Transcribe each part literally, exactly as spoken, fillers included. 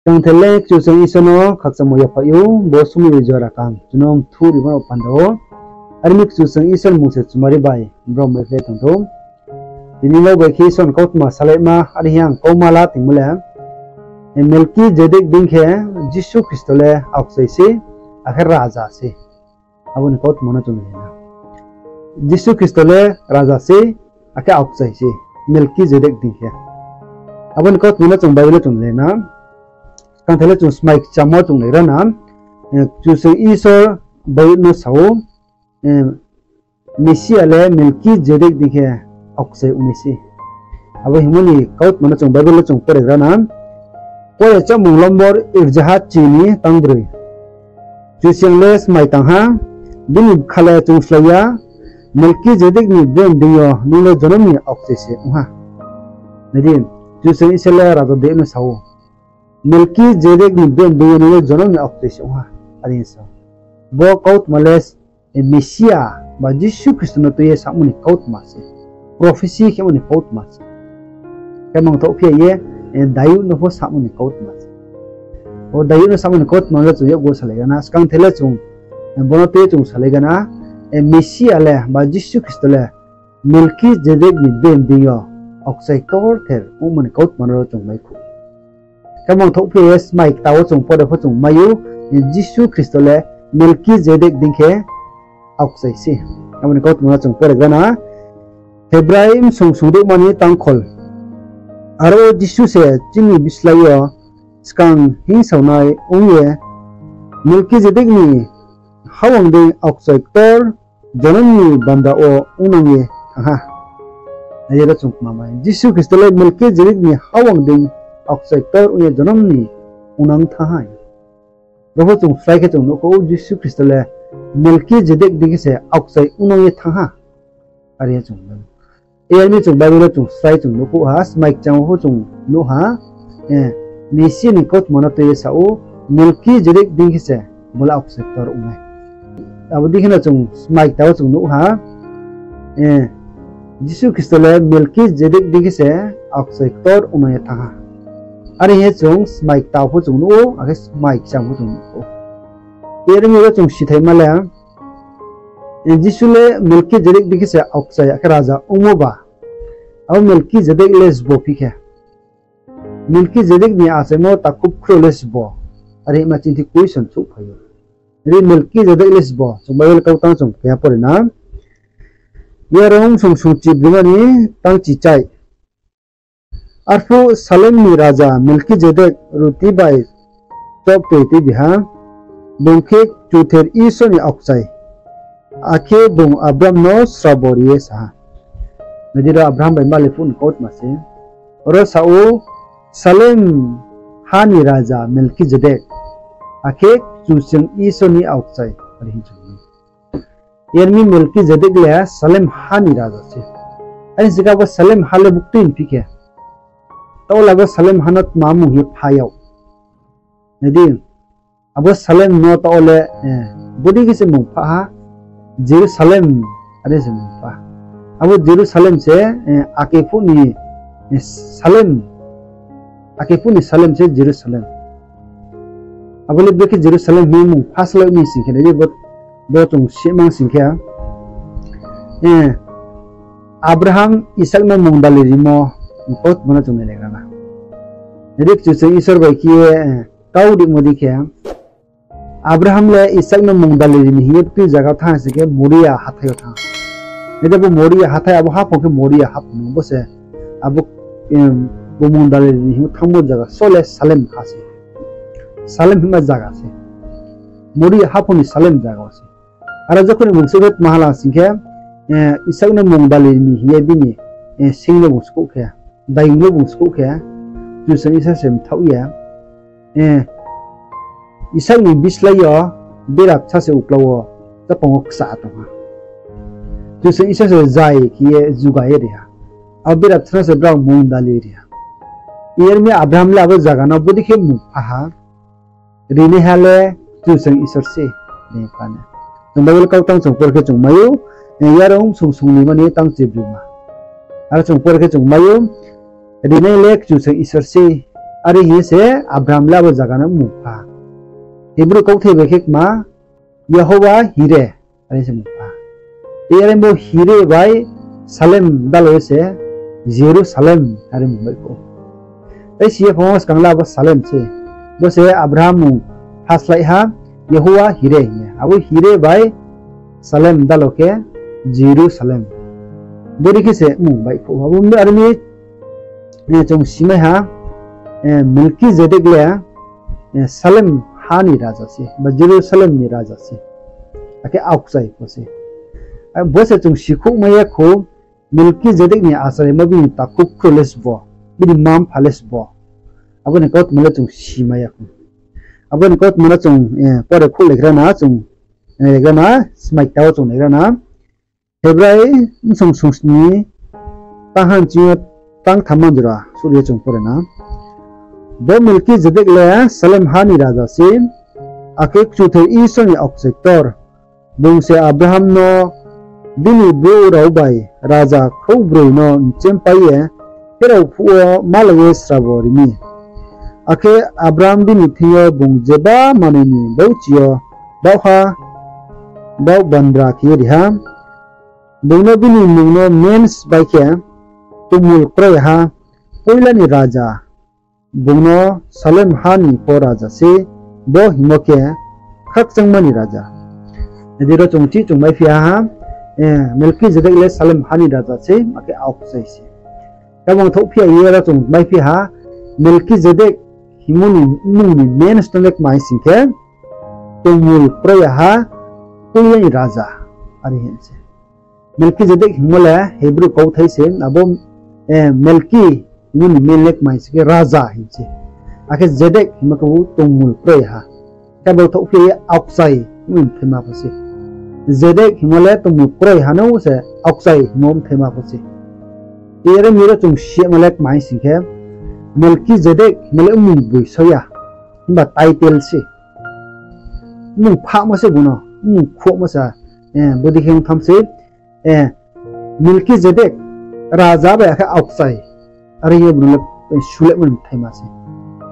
Skangther le Kchusoyang Isor no khakchangmo yaphaih ou, bo somoi bai jora kaham chung no mthu rimo rao panda wo. Are mi Kchusoyang Isor ni mmung se chumari bai brao mai khe tong thou. Tini no bai khe Isor ni kautma salaima, are hing ang kauma la tongmo le, Melkizedek dei khe Jisu Khristo le aokchai se, akhe raja se. Abo ni kautma no chung nai na. Jisu Khristo le raja se, akhe aokchai se, Melkizedek dei khe. Abo ni kautma no chung Bible wo chung nai na. Skangther le chung smai kchangmo chung nai ra na. Kchusoyang Isor Dayud no sa ou, Mesia le Melkizedek dei khe aokchai ong nai se. Abo hingmo ni kautma no chung Bible wo chung pore ra na. Pore chámung lombor rzaha chini tangbroi. Kchusoyang le smai tang ha, bini bkha le chung slái ya, Melkizedek ni brem deing yo nung le jonom ni aokchai se ong ha. Nai di, Kchusoyang Isor le raja Dayud no sa ou, Melkizedek ni brem deing yo nung le jonom ni aokchai se ong ha, are sa ou. Bo kautma le Mesia ba Jisu Khristo no tui ye samo ni kautma se, prophecy khemo ni kautma se. Khe mangthoh phi ye, Dayud no pho samo ni kautma se. O Dayud no samo ni kautma le chung yakgu salai gana, skangther le chung, bo no tui ye chung salai gana, Mesia le ba Jisu Khristo le Melkizedek ni brem deing yo aokchai ktorther ongmo ni kautma no chung mai khou. Khe mangthoh phi ye smai kta wo chung pore pho chung mai ou, Jisu Khristo le Melkizedek dei khe aokchai se. Abo ni kautma no chung pore gana, Hebrai bsong sungdouhma ni tangkhol. Aro Jisu se chini bislái yo skang hingsaonai ong ye Melkizedek ni hawang dei aokchai ktor jonom ni banda wo ongnang ye thanng ha. Nai di ro chung kma mai, Jisu Khristo le Melkizedek ni hawang dei aokchai ktor ong ye jonom ni ongnang thanng ha. Ro pho chung slái khe chung nuh khou, Jisu Khristo le Melkizedek dei khe se aokchai ongnang ye thanng ha. Are ye chung, are mi chung Bible wo chung slái chung nuh khou ha, smai kchang wo pho chung nuh ha, Mesia ni kautma no tui ye sa ou, Melkizedek dei khe se bo le aokchai ktor ong nai. Abo dei khe no chung smai kta wo chung nuh ha, Jisu Khristo le Melkizedek dei khe se aokchai ktor ongnang ye thanng ha. Are hing ye chung smai kta wo pho chung nuh ou, akhe smai kchang wo pho chung nuh ou. Are mi ro chung sithaima le, Jisu le Melkizedek dei khe se aokchai akhe raja ongmo ba, abo Melkizedek le sbo phi khe? Melkizedek ni achaimo takhu bkhro le sbo? Are hima chini thi question souhphai ou. Are Melkizedek le sbo? Chung Bible kautang chung keha pore na. Yarung song sungchi brima ni tangchi chai. Arphuh Salem ni raja Melkizedek ruti bai chop tui tuibi ha, bung khe Kchuther Isor ni aokchai, akhe bung Abraham no srabo ri ye sa ha. Nai di ro Abraham bai mali phuh ni kautma se. Oro sa ou, Salem ha ni raja Melkizedek, akhe Kchusoyang Isor ni aokchai, are hing chung. Are mi Melkizedek le Salem ha ni raja se. Are hing si khe abo Salem ha le buktui ni phi khe, taoh le abo Salem ha no tma mung ye pha yag? Nai di, abo Salem no taoh le, bodei khe se mung pha ha, Jerusalem, are se mung pha. Abo Jerusalem se, ake phuh ni, Salem, ake phuh ni Salem se Jerusalem. Abo le brekhe Jerusalem hing mung pha slái mi sing khe, nai di, bo chung sihmang sing khe, Abraham Isak no mungdali rimo, kautma no chung nai nai gra na. Nai di, Kchusoyang Isor bai khe ye, kau rimo dei khe, Abraham le Isak no mungdali ri ni hing ye tui zaga thanng sing khe Moria hathái yo thanng. Nai di, bo Moria hathái, abo haphung khe Moria haphung no, bo se abo, bo mungdali ri ni hing ye thanngmo zaga so le Salem ha se. Salem hingma zaga se. Moria haphung ni Salem zaga wo se. Aro jokhon ni mung se khe tma hala sing khe, Isak no mungdali ri ni hing ye bini, sing no bung skouh khe, dayung no bung skouh khe, Kchusoyang Isor se mthaoh ye, Isak ni bislái yo bera bsa se uklau wo, chapang wo kcha tong ha. Kchusoyang Isor se zai khe ye juga ye ri ha. Abo bera bsa no se brao mungdali ri ha. Are mi Abraham le abo zaga no bodei khe mung pha ha. rinaiha le Kchusoyang Isor se, hing pha na. Chung Bible kau tang chung por khe chung mai ou, Yarung sung sung ni mani tang chibrima. Aro chung por khe chung mai ou, rinai le Kchusoyang Isor se, are hing ye se Abraham le abo zaga no mmung pha. Hebrew kauthai bai khe kma, Yehovah Yireh, are se mmung pha. Yar bo Yireh bai Salem dalo se Jerusalem are mmung bai pho. Tei si ye phung wo skang le abo Salem se. Bo se Abraham mmung phaslái ha, Yehovah Yireh hing ye. Abo Yireh bai Salem dalo khe Jerusalem. Bodei khe se mmung bai pho. Abo are mi, chung simai ha, Melkizedek le Salem ha ni raja se, ba Jerusalem ni raja se. Akhe aokchai pho se. Bo se chung sikhouhmai ya khou, Melkizedek ni acharaimo bini takhu kro le sbo, bini mma-mpha le sbo. Abo ni kautma le chung simai ya khou. Abo ni kautma no chung pore khouh legra na, chung legra na, smai kta wo chung legra na. Hebrai bsong sungsni tang han ching yo tang tham man jora suh ye chung pore na. Bo Melkizedek le Salem ha ni raja se, akhe Kchuthoi Isor ni aokchai ktor. Bung se Abraham no bini brouh rao bai raja khrouhbroi no mchempai ye, pherao phuh wo malai ye srabo ri mi. Akhe Abraham bini thing yo bung jeba manoi ni bauchi yo baohha, baoh bandra khe ye ri ha. Bung no bini mmung no Mens bai khe tongmul kroiha, poila ni raja. Bung no Salem ha ni pho raja se, bo hingmo khe khakchangma ni raja. Nai di, ro chung chih chung maiphi ha ha, Melkizedek le Salem ha ni raja se, akhe aokchai se. Tabang thouhphi ya ye ro chung maiphi ha, Melkizedek hingmo ni mmung ni Mens no le kma hing sing khe, tongmul kroiha, poila ni raja, are hing se. Melkizedek hingmo le Hebrew kauthai se, abo Melki hingmo ni meaning le kma hing sing khe raja hing se. Akhe Zedek hingmo khe bo tongmul kroiha. Khe bo thouhphi ye aokchai hingmo mthaima pho se. Zedek hingmo le tongmul kroiha no se aokchai hingmo mthaima pho se. Ere mi ro chung siyama le kma hing sing khe, Melkizedek hingmo le mmung boi so ya, himba title se. Mmung phahmo se bung no, mmung khuhmo se, bodei khe ong tham se, Melkizedek, raja bai akhe aokchai, are ye bung no le sulemo ni mthaima se.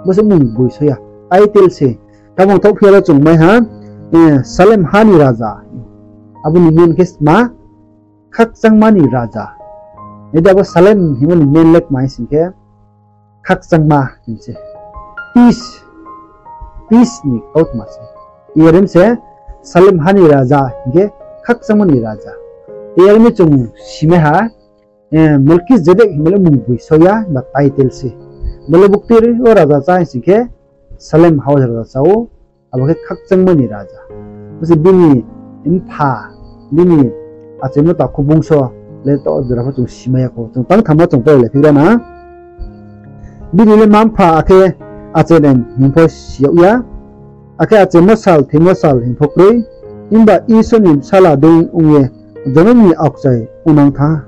Bo se mmung boi so ya, title se. Tabang thouhphi ya ro chung mai ha, Salem ha ni raja. Abo ni meaning khe ma, khakchangma ni raja. Nai di, abo Salem hingmo ni meaning le kma hing sing khe, khakchangma hing se. Peace, peace ni kautma se. Iyar mi se Salem ha ni raja hing khe khakchangma ni raja. Iyar mi chung simai ha, Melkizedek hingmo le mmung boi so ya, ba title se. Bo le buktui wo raja chá hing sing khe, Salem ha wo raja chá ou, abo khe khakchangma ni raja. Bo se bini mpha, bini achaimo takhu bungso le to jora pho chung simai ya khou. Chung tang tham ma chung pore le phigra na. Bini le mma-mpha akhe achairem hing pho si yag ya, akhe achaimo sal, thoimo sal hing pho kroi, himba Isor ni bsala dei ong ye jonom ni aokchai ongnang thanng ha.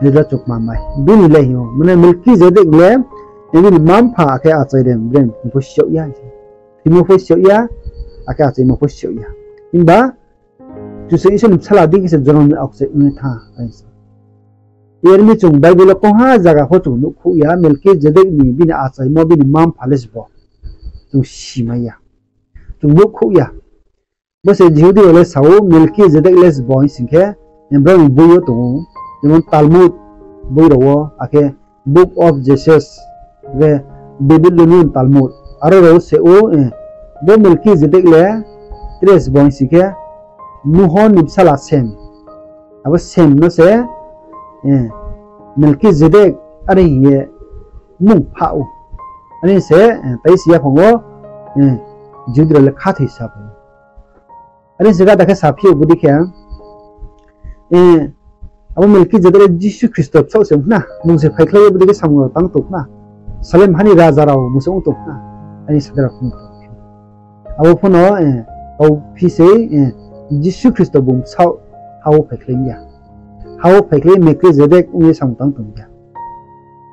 Ri da chukma mai. Bini le hing ou, mane Melkizedek le, bini mma-mpha akhe achairem brem hing pho si yag ya. Thoimo pho si yag ya, akhe achaimo pho si yag ya. Himba Kchusoyang Isor ni bsala dei khe se jonom ni aokchai ong ye thanng ha, are se. Iyar mi chung Bible wo kongha zaga pho chung nuhkhouh ya, Melkizedek ni bini achaimo, bini mma-mpha le sbo. Chung simai ya. Chung nuhkhouh ya. Bo se Jihudi rao le sa ou, Melkizedek le sbo hing sing khe, brao ni boi yo tong ou, jemon Talmud boi rao wo, akhe Book of Judges, akhe Babylonian Talmud, aro rao se ou, bo Melkizedek le tre sbo hing sing khe, Nuho ni bsala Sem. Abo Sem no se Melkizedek are hing ye mmung phah ou. Are se, tai si yaphang wo, Jihudi rao le khathoisa phai ou. Are se gada khe saphi ou bodei khe, abo Melkizedek le Jisu Khristo bsaoh se ong khna, bung se phaikhlai ye bodei khe samung rao tang tong khna, Salem ha ni raja rao bung se ong tong khna, are sa de rao phung tong. Abo pho no, kauphi sei, Jisu Khristo bung bsaoh ha wo phaikhlai ya. Ha wo phaikhlai Melkizedek ong ye samung tang tong ya.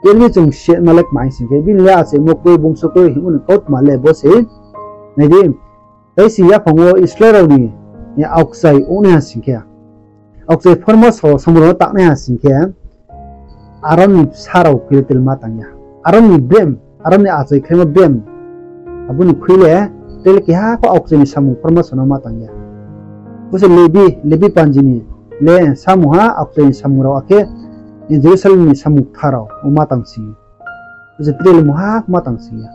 Iyar mi chung siyama le kma hing sing khe, bini le achaimo kroi, bungso kroi hingmo ni kautma le bo se, Nai di, tei si yaphang wo Israel rao ni, eh, aokchai ong nai ha sing khe, aokchai phormaso samung rao no tangnai ha sing khe, Aron ni bsa rao khui le tre le ma tang ya. Aron ni brem, Aron ni achai khlaimo brem, abo ni khui le tre le keha pho aokchai ni samung phormaso no ma tang ya. Bo se Lebi, Lebi panji ni le samung ha aokchai ni samung rao akhe Jerusalem ni samung kthar rao wo ma tang sing. Bo se tre le mungha ma tang sing ya.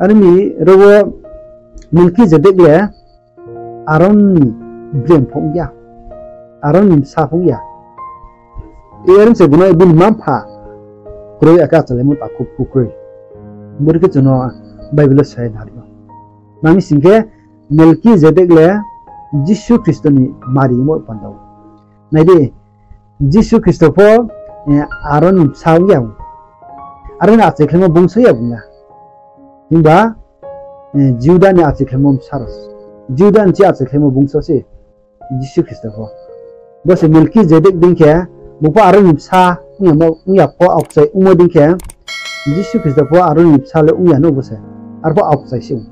Are mi ro wo Melkizedek le Aron ni brem pho ong ya, Aron ni bsa pho ong ya. Are mi se bung no bini mma-mpha kroi akhe achalaimo takhu phu kroi. Bodei khe chung no Bible wo sai nari ou. Tma mi sing khe, Melkizedek le Jisu Khristo ni mari mo panda ou. Nai di, Jisu Khristo pho, eh, Aron ni bsa ong ya. Aron ni achai khlaimo bungso ya bung le. Himba, eh, Juda ni achai khlaimo bsa rao, Juda ni se achai khlaimo bungso se Jisu Khristo pho. Bo se Melkizedek dei khe, bung pho Aron ni bsa ong ya mo, ong ya pho aokchai ongmo dei khe, Jisu Khristo pho Aron ni bsa le ong ya no bo se. Arpho aokchai se ong.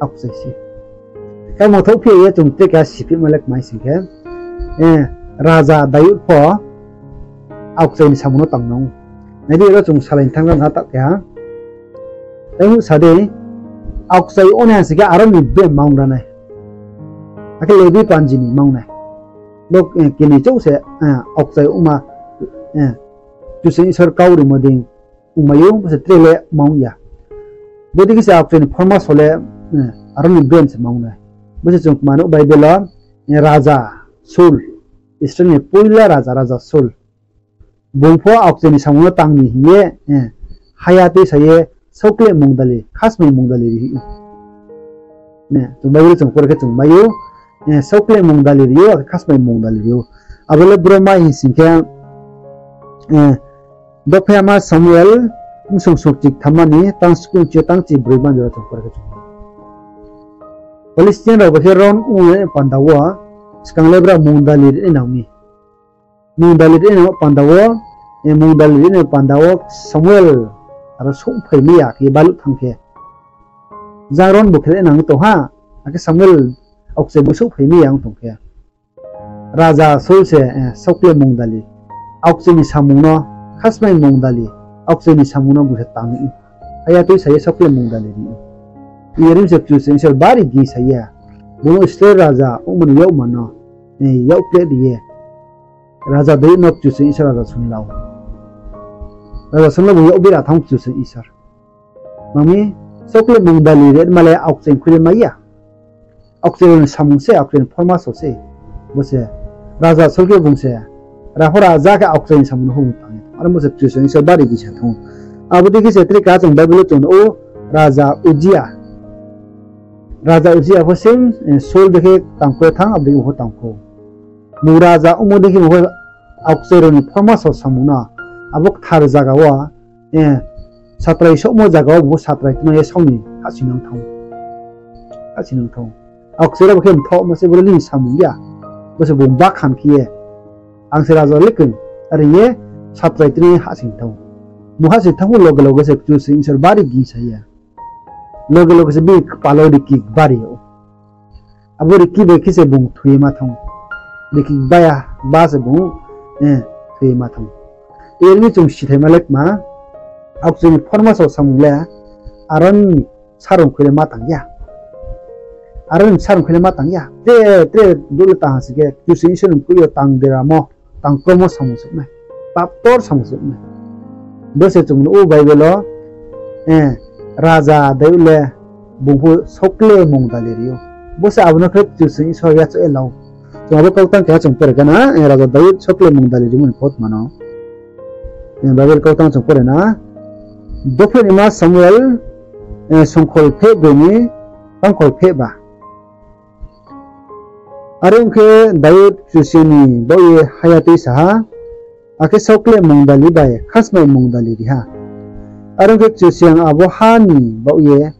Aokchai se. Khe mothaoh phi ye chung tre keha siphima le kmai sing khe, eh, Raja Dayud pho aokchai ni samung no tang nang. Nai di, ro chung salai ni thanng ha taoh keha. Tei sa di, aokchai ong nai ha sing khe Aron ni brem ma ong ra nai. Akhe Lebi panji ni ma ong nai. Bo, eh, kini chouh se, eh, aokchai ongma, eh, Kchusoyang Isor kau rimo dei ongmai ou, bo se tre le ma ong ya. Bodei khe se aokchai ni phormaso le, eh, Aron ni brem se ma ong nai. Bo se chung kma nuh Bible wo, eh, Raja Saul, Israel ni poila raja, Raja Saul. Bung pho aokchai ni samung no tang ni hing ye, eh, haya tuisa ye saohkle mungdali, khasmai mungdali ri ou. Chung Bible chung pore khe chung mai ou, eh, saohkle mungdali ri ou, akhe khasmai mungdali ri ou. Abo le bro mai hing sing khe, eh, Dopheima Samuel, bsong sungchi kthamma ni tang skungchi tang chi broi banjora chung pore khe chung mai ou. Philistine rao bai khe ron ong ye panda wo, skang le brao mungdali ri nang mi. Mungdali ri nang panda wo, eh, mungdali ri nang panda wo Samuel aro souhphai mai ya khe baluh thanng khe, jang ron bo khe le nang tong ha, akhe Samuel aokchai bo souhphai mai ya ong tong khe, Raja Saul se, eh, saohkle mungdali, aokchai ni samung no, khasmai mungdali, aokchai ni samung no bung se tang ni, haya tuisa ye saohkle mungdali ri ou. Are mi se Kchusoyang Isor bari gingsa ye, bung no Israel raja ongmo ni yagma no, eh, yagkle ri ye, Raja Dayud no Kchusoyang Isor Raja Saul la ou. Raja Saul no bung yag bira thanng Kchusoyang Isor. Mami, saohkle mungdali ri ma le aokchai ni khui le mai ya. Aokchai ni samung se, aokchai ni phormaso se. Bo se, Raja Saul khe bung se, ra pho raja khe aokchai ni samung no hung tang ye. Aro bo se Kchusoyang Isor bari gingsa thanng ou. Abo dei khe se tre keha chung Bible wo chung nuh ou, Raja Ujia. Raja Ujia pho same, eh, Saul dei khe tang khe thanng, abo dei khe bo pho tang khe. Bung raja ongmo dei khe bo pho aokchai rao ni phormaso samung no, abo kthar zaga wo, eh, satrai souhmo zaga wo bo satrai tma ye saoh ni hahsoing nang thanng ou. Hahsoing nang thanng ou. Aokchai rao bo khe mthohmo se bo le nini samung ya. Bo se bung bakhan khe ye, ang se raja le koi, are ye satrai tma ye hahsoing thanng ou. Bung hahsoing thanng phuh loge loge se Kchusoyang Isor bari gingsa ye, loge loge se bini kpal wo riki bari ou. Abo riki bai khe se bung thoi ye ma thanng ou. Riki baya ba se bung, eh, thoi ye ma thanng ou. Are mi chung sithaima le kma, aokchai ni phormaso samung le Aron ni sarung khui le ma tang ya. Aron ni sarung khui le ma tang ya. Tre, tre, brouh le tang ha sing khe, Kchusoyang Isor ni mkoih yo tang deramo, tang kromo samung se nai. Pap ktor samung se nai. Bo se chung nuh ou Bible wo, eh, Raja Dayud le bung pho saohkle mungdali ri ou. Bo se abo no khe Kchusoyang Isor yachaoh ye la ou. Chung abo kautang keha chung pore khe na, eh, Raja Dayud saohkle mungdali rimo ni kautma no. Eh, Bible kautang chung pore na. Dopheima Samuel, eh, songkhol pheh broi ni tangkhol pheh ba. Are ong khe Dayud Kchusoyang ni baoh ye haya tuisa ha, akhe saohkle mungdali bai khasmai mungdali ri ha. Are ong khe Kchusoyang abo ha ni baoh ye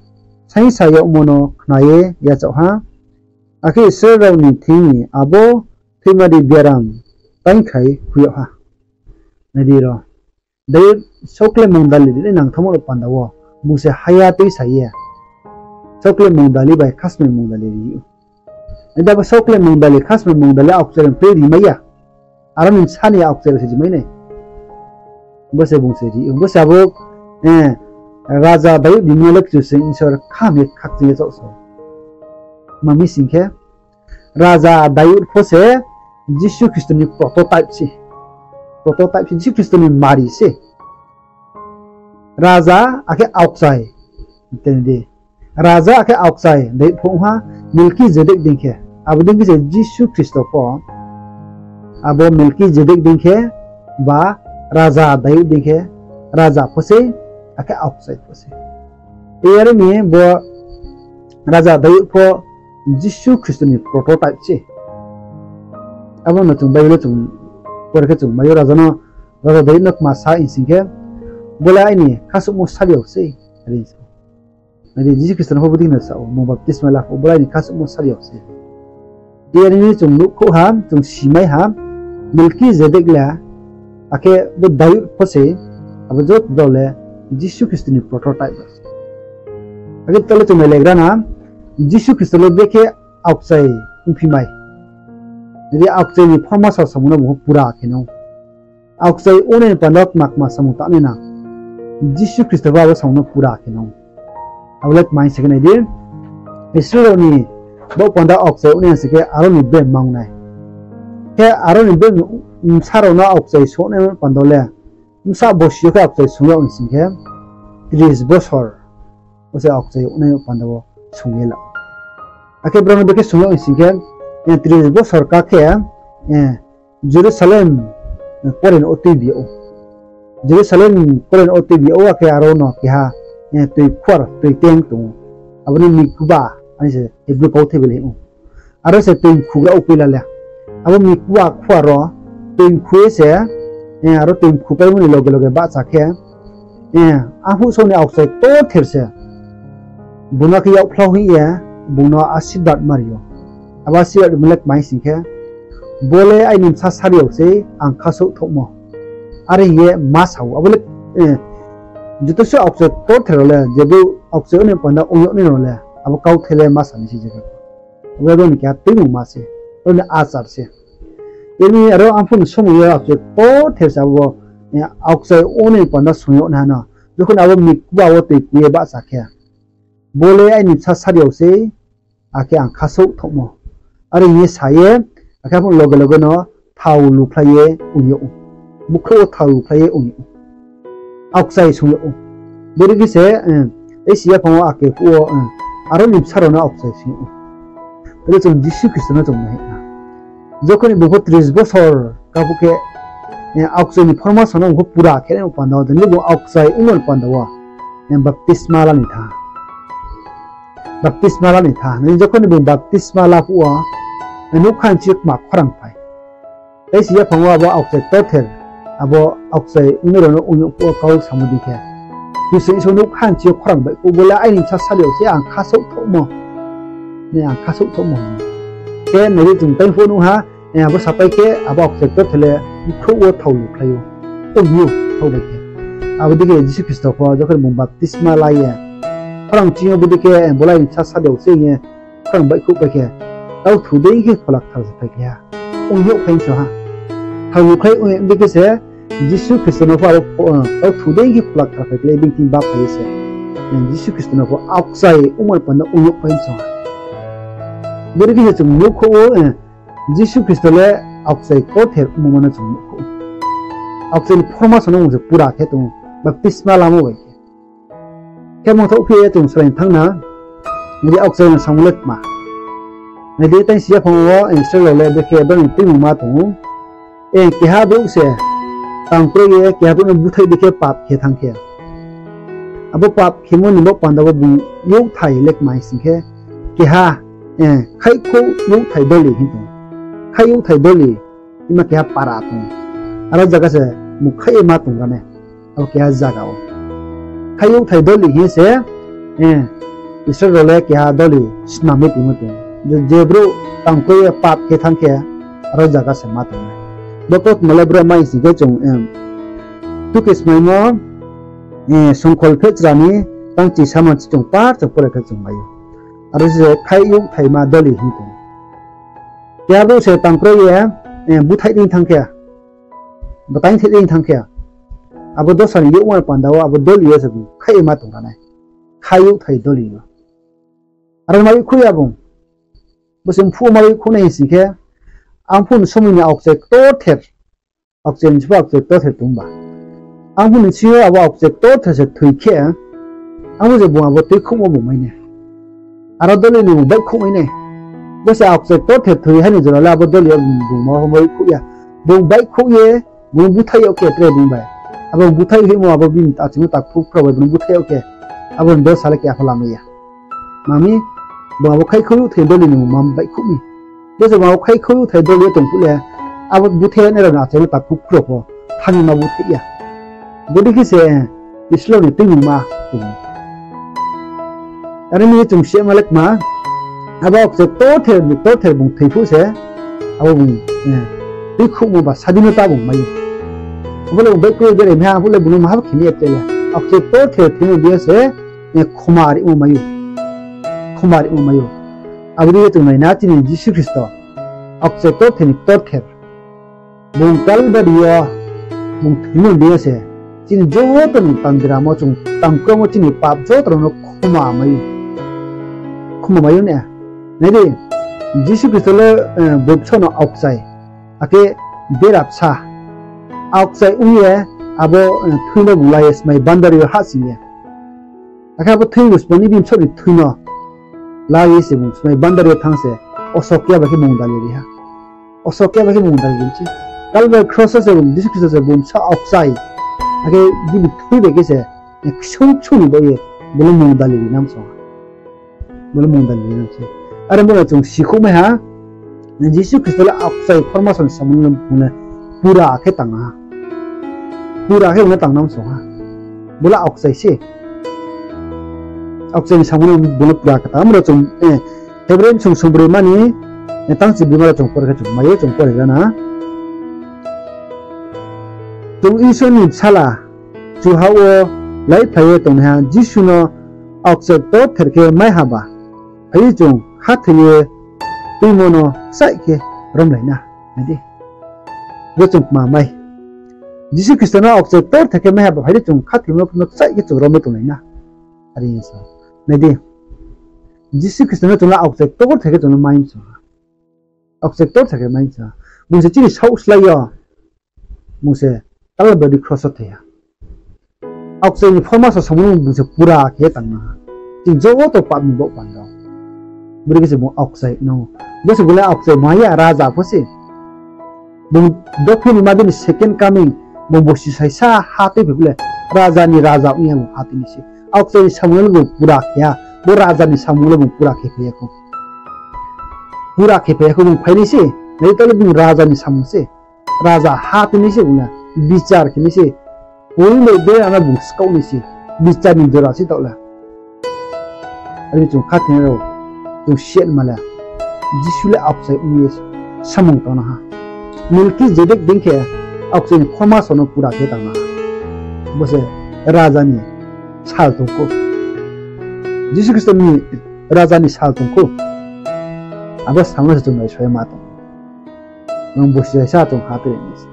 saingsa yagmo no khna ye yachaoh ha, akhe Israel rao ni thing ni abo thoimari biaram tainkhai khui yag ha. Nai di ro, Dayud saohkle mungdali ri nang thanngmo rao panda wo, bung se haya tuisa ye, saohkle mungdali bai khasmai mungdali ri ou. Nai di, abo saohkle mungdali, khasmai mungdali aokchai rao ni phe rimai ya. Aro ni bsa ni aokchai rao se rimai nai. Bo se bung se ri ou. Bo se abo, eh, Raja Dayud ni mmung le Kchusoyang Isor kham ye khakchang ye chaoh sa. Tma mi sing khe, Raja Dayud pho se Jisu Khristo ni prototype se. Prototype se, Jisu Khristo ni mari se. Raja akhe aokchai. Tini di. Raja akhe aokchai, Dayud pho ong ha, Melkizedek dei khe. Abo dei khe se Jisu Khristo pho. Abo Melkizedek dei khe, ba Raja Dayud dei khe, raja pho sei, akhe aokchai pho sei. Are mi bo Raja Dayud pho Jisu Khristo ni prototype se. Abo no chung Bible chung pore khe chung mai ou, raja no, Raja Dayud no tma sa hing sing khe, bo le aini khasouhmo sari yag sei, are sa. Nai di, Jisu Khristo no pho bodei no sa ou, bung baptisma la phuh, bo le aini khasouhmo sari yag sei. Are mi chung nuhkhouh ha, chung simai ha, Melkizedek le, akhe bo Dayud pho se, abo joto le Jisu Khristo ni prototype. Akhe tale chung nai legra na, Jisu Khristo le brekhe aokchai ongphi mai. Nai di, aokchai ni phorma sa samung no bung pura khe nang. Aokchai ongnai ni panda wo tma tma samung tangnai nang. Jisu Khristo pho abo samung no pura khe nang. Abo le tma hing se khe nai di. Israel rao ni baoh panda aokchai ongnai hing se khe Aron ni brem mang nai. Khe Aron ni brem bsa rao no aokchai songnai panda wo le, bsa bosi yo khe aokchai song yag hing sing khe, tris bosor. Bo se aokchai ongnai panda wo song ye la. Akhe brao no brekhe song yag hing sing khe, eh, tris bosor ka khe, eh, Jerusalem, eh, kore no wo tuibi yag ou. Jerusalem kore no wo tuibi yag ou, akhe aro no keha, eh, toi khuar, toi teng tong ou. Abo no mikuba, ani se Hebrew kauthai bai le hing ou. Aro se toi mkhugra ou poila le. Abo mikuba khuar wo toi mkhu ye se, eh, aro toi mkhupaimo ni loge loge bahcha khe, eh, arphuh song ni aokchai ktorther se bung no khe yakphla hing ye, bung no asirbad ma ri ou. Abo asirbad rimo le tma hing sing khe, bo le aini bsa sari yag sei, ang khasouh thaohmo. Are hing ye ma sa ou. Abo le, eh, joto se aokchai ktorther rao le, je bo aokchai ongnai panda ong yag nai rao le, abo kauthai le ma sa nai se je. Abo rao ni keha tuimungma se, rao ni achar se. Are mi aro arphuh ni somoi yo aokchai ktorther se abo, eh, aokchai ongnai panda song yag naiha no, jokhon abo mikuba wo toi khui ye bahcha khe, bo le aini bsa sari yag sei, akhe ang khasouh thaohmo. Are hing ye sa ye, akhe arphuh loge loge no thao lukhlai ye ong yag ou. Bkhrouh wo thao lukhlai ye ong yag ou. Aokchai song yag ou. Bodei khe se, eh, Teisi yaphang wo ake phuh wo, eh, Aron ni bsa rao no aokchai song yag ou. Tale chung Jisu Khristo no chung nai na. Jokhon ni bung pho tris bosor ka phuh khe, eh, aokchai ni phorma sa no bung pho pura khe nai panda wo, tini bung aokchai ongmo ni panda wo, eh, baptisma la ni tha. Baptisma la ni tha. Nai di, jokhon ni bung baptisma la phuh wo, eh, nougkha ni chih yo tma khorang phai. Teisi yaphang wo abo aokchai ktorther, abo aokchai ongnai rao no ong yag phuh wo kau samo dei khe, Kchusoyang Isor nougkha ni chih yo khorang baihkhouh, bo le aini bsa sari yag sei, ang khasouh thaohmo. Ni ang khasouh thaohmo. Khe nai di, chung tang phuh nuh ha, eh, abo sapai khe abo aokchai ktorther le bkhrouh wo thao lukhlai ou. Ong ou, thao bai khe. Abo dei khe Jisu Khristo pho jokhon bung baptisma la ye, khorang chih yo bodei khe, eh, bo le aini bsa sari yag sei hing ye khorang baihkhouh pai khe, tau thu dei khe Phola Kthar se phaikhlai ha. Ong yag phai song ha. Thao lukhlai ong dei khe se, Jisu Khristo no pho abo, eh, tau thu dei khe Phola Kthar phaikhlai bini thing baptise se. Eh, Jisu Khristo no pho aokchai ongmo ni panda ong yag phai song ha. Bodei khe se chung nuhkhouh ou, eh, Jisu Khristo le aokchai ktorther ongmo no chung nuhkhouh ou. Aokchai ni phorma sa no bung se pura khe tong ou, baptisma lamo bai khe. Khe mungthaoh phi ye chung salai thanng na, nai di aokchai no samung le tma. Nai di, Teisi yaphang wo Israel rao le brekhe brao ni tuimungma tong ou. Eh, keha brouh se tang kroi ye keha brouh no búthaih dei khe pap khe thanng khe, abo pap khemo ni baoh panda wo bung youhthai le tma hing sing khe, keha, eh, khaihkhouh youhthai doli hing tong ou. Khaih youhthai doli hima keha para tong ou. Aro zaga se bung khaih ye ma tong ra nai. Abo keha zaga wo. Khaih youhthai doli hing se, eh, Israel rao le keha doli snam ye tongmo tong ou. Je, je brouh tang kroi ye pap khe thanng khe, aro zaga se ma tong nai. Bo kautma le bro mai sing khe chung, eh, Mthu Ksmaimo, eh, songkhol phehchra ni tang chisama chi chung par chung pore khe chung mai ou. Aro se khaih youhthaima doli hing tong. Keha brouh se tangkro ye, eh, búthaih dei thanng khe, btaing thaih dei thanng khe, abo dosa ni youhma ni panda wo abo doli yo se bung khaih ye ma tong ra nai. Khaih youhthai doli yo. Aro ma baihkhouh ya bung. Bo se mphuh wo ma baihkhouh nai hing sing khe, arphuh ni somoi ni aokchai ktorther, aokchai ni sbo aokchai ktorther tong ba. Arphuh ni sing yo abo aokchai ktorther se thoi khe, arphuh se bung abo tuikhouhmo bung mai nai. Aro doli ni bung baihkhouh mai nai. Bo se aokchai ktorther thoi hai ni jora le abo doli yo bung ma baihkhouh ya. Bung baihkhouh ye, bung búthaih yag khe tre bung bai. Abo bung búthaih hoihmo abo bini achimo takhu khro bai bung búthaih yag khe, abo ni dosa le keha pho lamai ya. Ma mi, bung abo khaih khouh youhthai doli ni bung ma baihkhouh mi. Bo se bung abo khaih khouh youhthai doli yo tong phuh le, abo búthaih nai rao ni achimo takhu khro pho thanng ye ma búthaih ya. Bodei khe se Isor ni tuimungma tong ou. Are mi chung siya ma le kma, abo aokchai ktorther ni ktorther bung thoi phuh se, abo bung, eh, tuikhouhmo ba sadinota bung mai ou. Abo le bung baihkhouh ye berai mi ha, abo le bung no maha bo khe mi ya tre le. Aokchai ktorther thoimo dei yo se, eh, khoma rimo mai ou. Khoma rimo mai ou. Abo dei khe chung nai na chini Jisu Khristo, aokchai ktorther ni ktorther. Bung Kalbari yo, bung thoimo dei yo se, chini joto ni tangderamo chung tangkromo chini pap joto rao no khoma mai ou. Khoma mai ou ne. Nai di, Jisu Khristo le, eh, bung bsa no aokchai, akhe bera bsa. Aokchai ong ye abo, eh, thoi no bung la ye smai bandar yo hahsoing ye. Akhe abo thoi bung smai ni bini bsaoh ni thoi no la ye se bung smai bandar yo thanng se, osok ya bai khe mungdali ri ha. Osok ya bai khe mungdali ri se. Kalbari kros wo se bung Jisu Khristo se bung bsa aokchai. Akhe bini thoi bai khe se, eh, ksung ksung ni baoh ye bung no mungdali ri nam song ha. Bung no mungdali ri nam se. Are bo no chung sikhouh mai ha, Jisu Khristo le aokchai khormaso ni samung no bung le pura khe tang ha. Pura khe bung no tang nam song ha. Bo le aokchai se. Aokchai ni samung no bung no pura khe tang. Amo no chung, eh, Hebrai bsung sungbroi ma ni, eh, tangchi broi ma rao chung pore khe chung mai ou, chung pore ra na. Chung Isor ni bsala, kchuha wo laiphlai ye tongnaiha Jisu no aokchai ktorther khe mai haba, phai ye chung khathoi ye tuimo no kchaih khe romlai na. Nai di. Bo chung kma mai. Jisu Khristo no aokchai ktorther khe mai haba, phai ye chung khathoimo no kchaih khe chung rom ye tonglai na. Are sa. Nai di. Jisu Khristo no chung le aokchai ktorther khe chung le mai sa. Aokchai ktorther khe mai sa. Bung se chini saoh slái yo. Bung se Kalbari kros wo thoi ha. Aokchai ni khormaso samung no bung se pura khe tang na ha. Chini joto pap ni baoh panda wo. Bodei khe se bung aokchai nang ou. Bo se bung le aokchai mai ya, raja pho se. Bung dophi ni ma bini second coming, bung bosi saisa ha tui phai phuh le, raja ni raja ong ye bung ha tui nai se. Aokchai ni samung le bung pura khe ha, bo raja ni samung le bung pura khe phai ya khou. Pura khe phai ya khou, bung phai nai se, nai taoh le bung raja ni samung se. Raja ha tui nai se bung le, bichar khe nai se. Bung bai bera no bung skaoh nai se, bichar ni jora se taoh le. Are mi chung khathoinai rao, chung siya ma le, Jisu le aokchai ong ye samung tang na ha. Melkizedek dei khe aokchai ni khormaso no pura khe tang na ha. Bo se raja ni sal tong khou. Jisu Khristo ni raja ni sal tong khou. Abo sal no se chung naisoya ma tong. Nung bosi saisa chung ha tui nai se.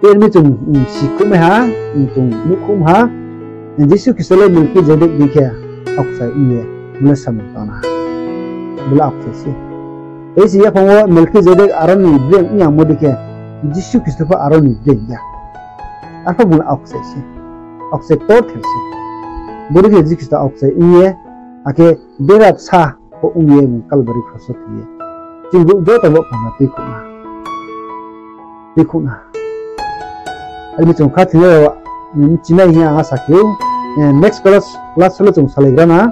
Tei mi chung, mm, sikhouh mai ha, mm, chung nuhkhouh ha, mm, Jisu Khristo le Melkizedek dei khe aokchai ong ye, bung le samung tang na ha. Bo le aokchai se. Tei se yaphang wo Melkizedek Aron ni breng ong yamo dei khe, Jisu Khristo pho Aron ni breng ya. Arpho bung le aokchai se. Aokchai ktorther se. Bodei khe Jisu Khristo aokchai ong ye, akhe bera bsa pho ong ye bung Kalbari kros wo thoi ye. Chini brouh joto bo panda tuikhouh na. Tuikhouh na. Are mi chung khathoinai rao, mm, chinai hing ye ang asa khe ou, eh, next class, class wo le chung salaigra na.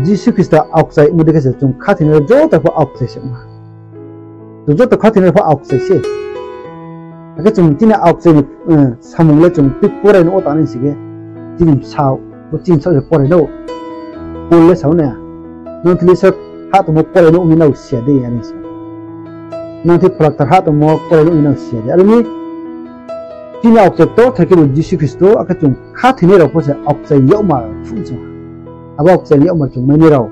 Jisu Khristo aokchai ongmo dei khe se chung khathoinai rao joto pho aokchai se ong ha. Chung joto khathoinai rao pho aokchai se. Akhe chung chini aokchai ni, eh, samung le chung tui porai no wo tang nai se khe, chini bsa, bo chini bsa se porai no. Paul le sa ou na, nang thili se ha tongmo porai no ong ye nao siya de, are sa. Nang thili pholakthar ha tongmo porai no ong ye nao siya de. Are mi chini aokchai ktorther khe bo Jisu Khristo, akhe chung khathoinai rao pho se aokchai yakmar phuh chung ha. Abo aokchai yakmar chung mainai rao,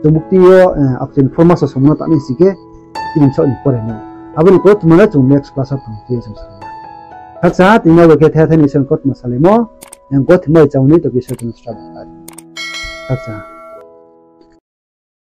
Chung bukti yo, eh, akchini phormaso somo no tanai si khe, tini bsaoh ni pore no. Abo ni kautma no chung next class wo tong khe chung salai na. Khakcha ha, tini abo khe the the ni seng kautma salaimo, eh, gothe mai chang ni to kisa chung srabo kha. Khakcha ha.